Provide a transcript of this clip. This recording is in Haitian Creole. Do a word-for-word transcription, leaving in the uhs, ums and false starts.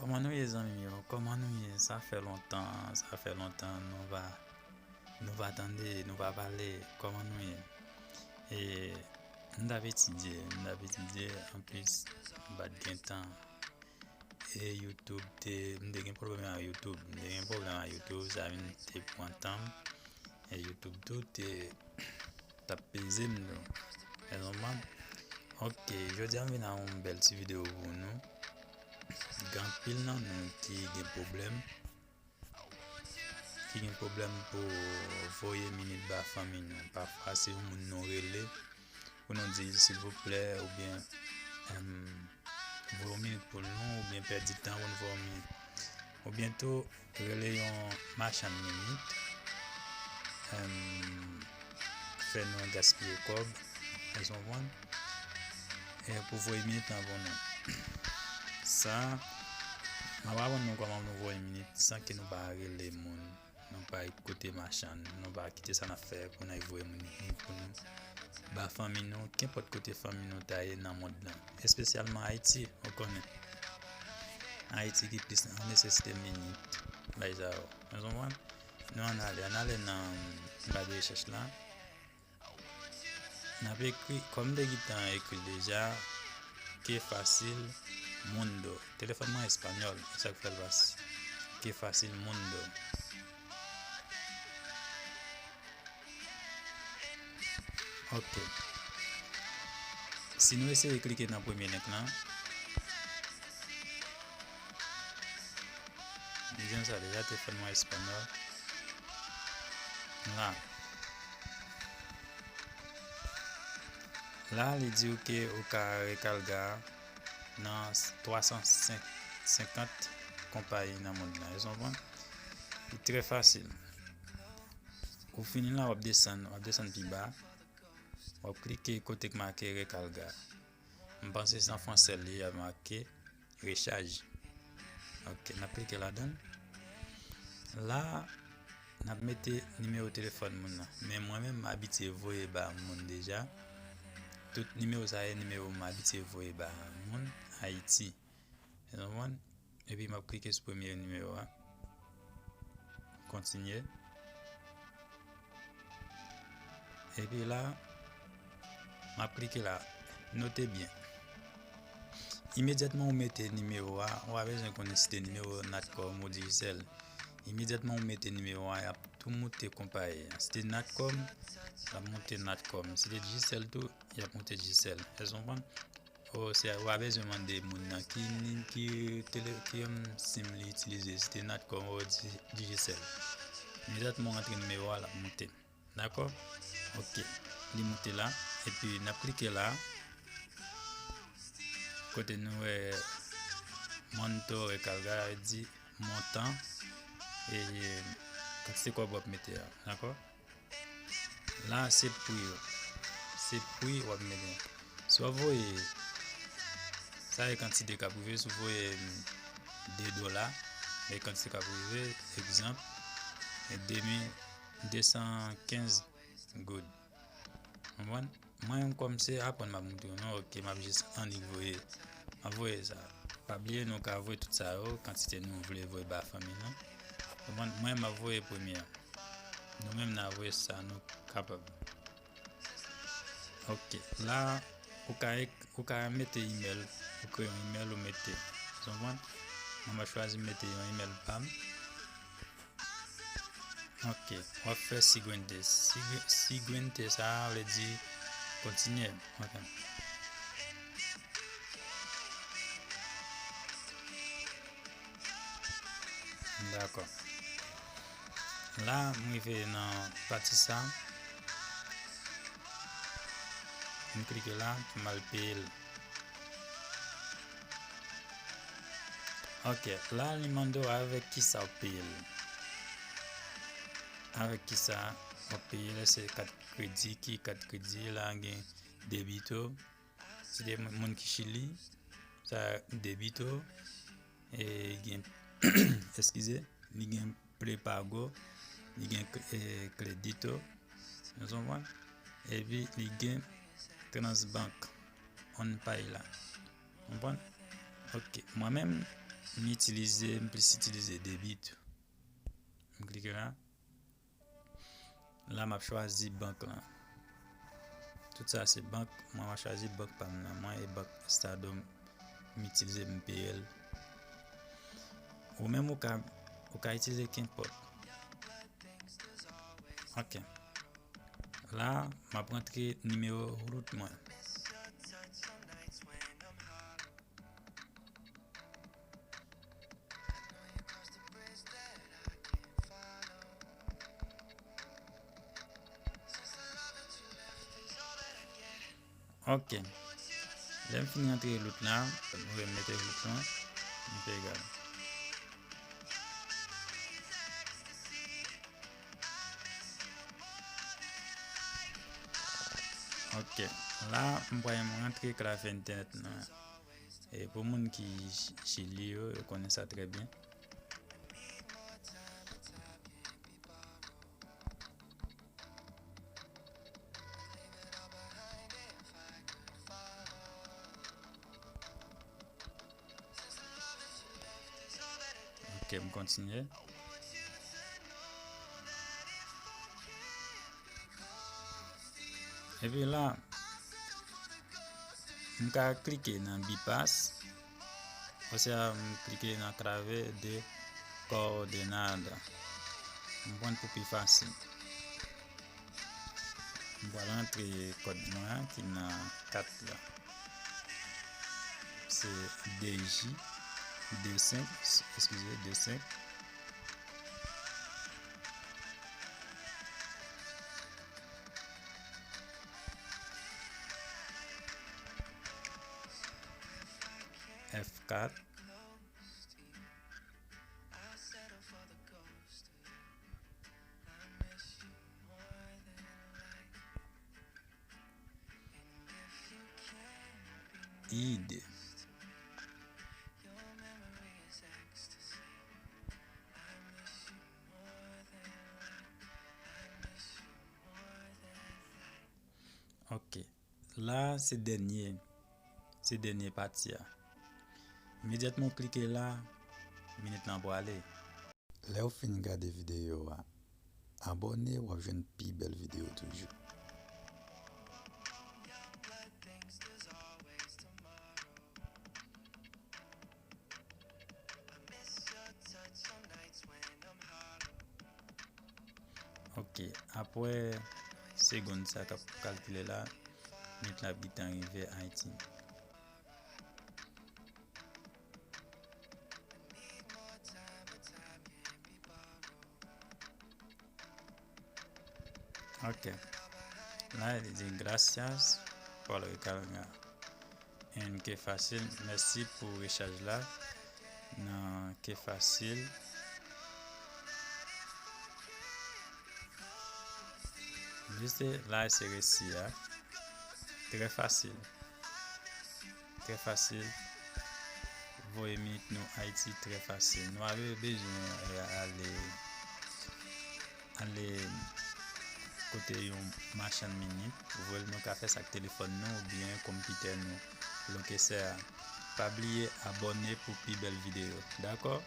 Kòman nou ye, zanmi m yo? Kòman nou ye? Sa fè lontan, sa fè lontan nou pa, nou pa tande, nou pa pale. Kòman nou ye? E, m t ap etidye, m t ap etidye, anplis, m pa t gen tan. E YouTube te, m te gen pwoblèm ak YouTube. M te gen pwoblèm ak YouTube, sa vin te pran tan m. E YouTube tou te t ap peze m tou. Wè, zanmi m. Ok, jodi a m vin ak yon bèl ti videyo pou nou. Gen anpil nan nou ki gen pwoblèm, ki gen pwoblèm pou voye minit ba fanmi nou. Pafwa, se yon moun nou rele pou nou di l silvouplè, oubyen, em, voye yon minit pou nou, oubyen pèdi tan pou nou voye yon minit. Oubyen tou, rele yon machann minit, em, fè nou gaspiye kòb, w konprann? E pou voye minit lan pou nou. Sa, m ap aprann nou kòman nou voye minit san ke nou pa rele moun, nou pa koute machann, nou pa kite sa n ap fè pou n al voye moun pou nou ba fanmi nou, kenpòt kote fanmi nou ta ye nan mond lan, espesyalman Ayiti, ou konnen. Ayiti ki plis an nesesite minit, bagay sa yo. Ou konprann? Nou ann ale, ann ale nan ba de rechèch la. N ap ekri, kòm m te gentan ekri deja, que fácil mundo. Telefòn mwen espanyòl, e sa k fè l fasil. Que fácil mundo. Ok. Si nou eseye klike nan premye link lan, nou jwenn sa deja, telefòn mwen espanyòl. La. La, li di w ke ou ka rekalga nan twa san senkant konpayi nan mond lan. Ou konprann? Li trè fasil. Ou fini la, w ap desann, w ap desann pi ba. W ap klike kote k make rekalga. M panse se an fransè li ap make rechaj. Ok, n ap klike ladan l. La, n ap mete nimewo telefòn moun nan. Men mwen menm, m abitye voye ba moun deja. Tout nimewo sa yo, nimewo m abitye voye ba moun Ayiti. Ou konprann? Epi m ap klike sou premye nimewo a. Kontinye. Epi la, m ap klike la. Note byen. Imedyatman ou mete nimewo a, ou pa bezwen konnen si te nimewo Natcom ou Digicel. Imedyatman ou mete nimewo a, y ap tou moute konpayi a. Si te Natcom, l ap moute Natcom. Si te Digicel tou, y ap moute Digicel. Èske w konprann? O, se, ou pa bezwen mande moun nan ki, ki, tele, ki, em, sim li itilize, si te Natcom ou Di-, Digicel. Imedyatman w antre nimewo a, l ap moute. Dakò? Ok. Li moute la. Epi n ap klike la. Kote nou wè monto recarga, di montan e kantite kòb w ap mete a. Dakò? La, se pri yo. Se pri w ap mete. Si w ap voye, sa e kantite k ap rive. Si w voye de dola, e kantite k ap rive, egzanp, de mil de san kenz goud. Konprann? Mwen menm, kòm se aprann m ap montre w non, ok, m ap jis annik voye. M ap voye sa. Pa bliye, nou ka voye tout sa yo, kantite nou vle voye ba fanmi nou. Konprann? Mwen, m ap voye premye a. Nou menm, n a voye sa nou kapab. Ok, la, ou ka ek-, ou ka mete email, ou kreye yon email, ou mete. Ou konprann? Mwen, m ap chwazi mete yon email pa m. Ok, w ap fè siguiente. Sigu-, siguiente, sa a vle di kontinye. Ok. Dakò. La, m rive nan pati sa. M klike la pou m al peye l. Ok, la li mande w avèk kisa w peye l. Avèk kisa w ap peye l, se kat kredi, ki kat kredi la gen debito. Si te moun ki Chili, sa debito, e gen, eskize, li gen prepago, li gen, e, kredito, nou konprann? Epi li gen transbank, on pay la. Konprann? Ok. Mwen menm, M itilize, m plis itilize debi tou. M klike la. La, m ap chwazi bank lan. Tout sa se bank. Mwen, m ap chwazi bank pa m nan. Mwen, e bank Stardom m itilize, m peye l. Ou menm, ou ka, ou ka itilize kenpòt. Ok. La, m ap rantre nimewo wout mwen. Ok. Lè m fin rantre wout la, m remete wout lan, m fè egal. Ok. La, m pral rantre klavye entènèt lan. E pou moun ki Ch-, Chili yo, yo konnen sa trè byen. Ok, m kontinye. Epi la, m ka klike nan bipas, oswa m klike nan clave de coordenada. M pran pou pi fasil. M pral rantre kòd mwen an ki nan kat la. Se de J, de senk, eskize, de senk. F kat. Ide. Ok. La, se dènye, se dènye pati a. Imedyatman w klike la, minit lan prale. Lè w fin gade videyo a, abòne, w ap jwenn pi bèl videyo toujou. Ok, apre segonn sa k ap kalkile la, minit la ap gentan rive Ayiti. Ok. La, li di, "Gracias por recargar." En Qué Fácil, mèsi pou rechaj la. Nan Qué Fácil. Jis la, se resi a. Trè fasil. Trè fasil. Voye minit nou Ayiti trè fasil. Nou pa bezwen, eh, ale, ale kote yon machann minit. Voye l, nou ka fè sa ak telefòn nou oubyen konpitè nou. Loke sè a. Pa bliye abòne pou pi bèl videyo. Dakò?